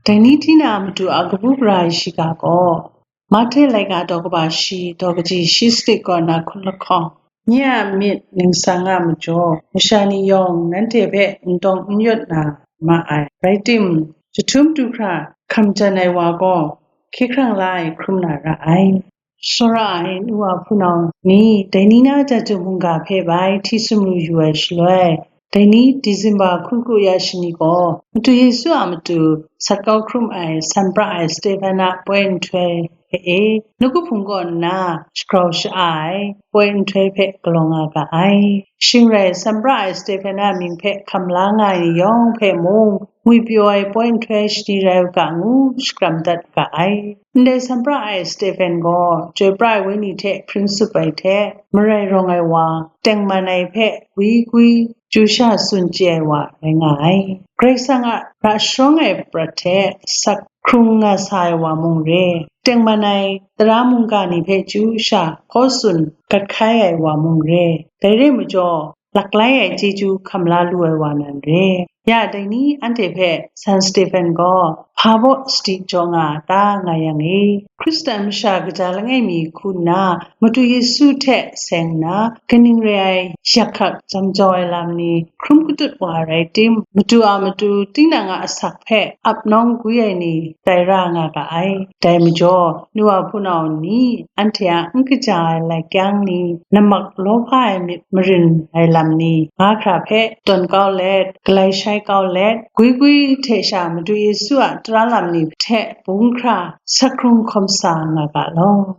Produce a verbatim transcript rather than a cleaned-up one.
Dai ni tinang a matu a kabu gara ai shiga gaw, Mahte laika daw kaba shi, daw kaji shi sadik kaw na hkun lahkawng, nye a myit ningsang a majaw, masha ni yawng nanhte hpe n tawng n yawt na ma ai. Rai tim, jahtum du hkra hkam jan ai wa gaw, hkye hkrang la ai hkrum na ra ai. Tsawra ai nu wa hpunau ni, dai ni na Jahtum mungga hpe bai hti sumru yu ai shaloi, dai ni Disemba hkun kru ya shani gaw, Madu Yesu a matu sat kau hkrum ai, san pra ai Stefan a poi nhtoi hpe e, nawku hpung kaw nna shagrau sha-a ai poi nhtoi hpe galaw nga ga ai. Shing rai, san pra ai Stefan a mying hpe hkam la nga ai ni yawng hpe mung, ngwipyaw ai poi nhtoi shani rai u ga ngu shakram dat ga ai. Ndai san pra ai Stefan gaw, Chyoi pra ai Wenyi hte hpring tsup ai hte, marai rawng ai wa, tengman ai hpe gwi gwi chyu sha tsun chye ai wa rai nga ai. Karai Kasang a ra sharawng ai prat hte sak hkrung nga sa ai wa mung re, tengman ai tara mungga ni hpe chyu sha hkaw tsun gat hkai ai wa mung re, dai re majaw, laklai ai chyeju hkam la lu ai wa nan re. Ya dai ni anhte hpe San Stefan gaw hpa baw sadi jaw nga a ta nga yang e? Hkristan masha kaja langai mi hku nna, Madu Yesu hte seng nna, kaning re ai yak hkak jam jau ai lam ni hkrum katut wa rai tim, Madu a matu tinang a asak hpe ap nawng gwi ai ni tai ra nga ga ai. Dai majaw, nu wa hpunau ni, anhte a n kaja ai lai kyang ni, nammak lawhpa ai myit marin ai lam ni, nga hkra hpe tawn kau let, galai shai kau let, gwi gwi hte sha Madu Yesu a tara lam ni hte bung hkra sak hkrung hkawm sa nga ga law.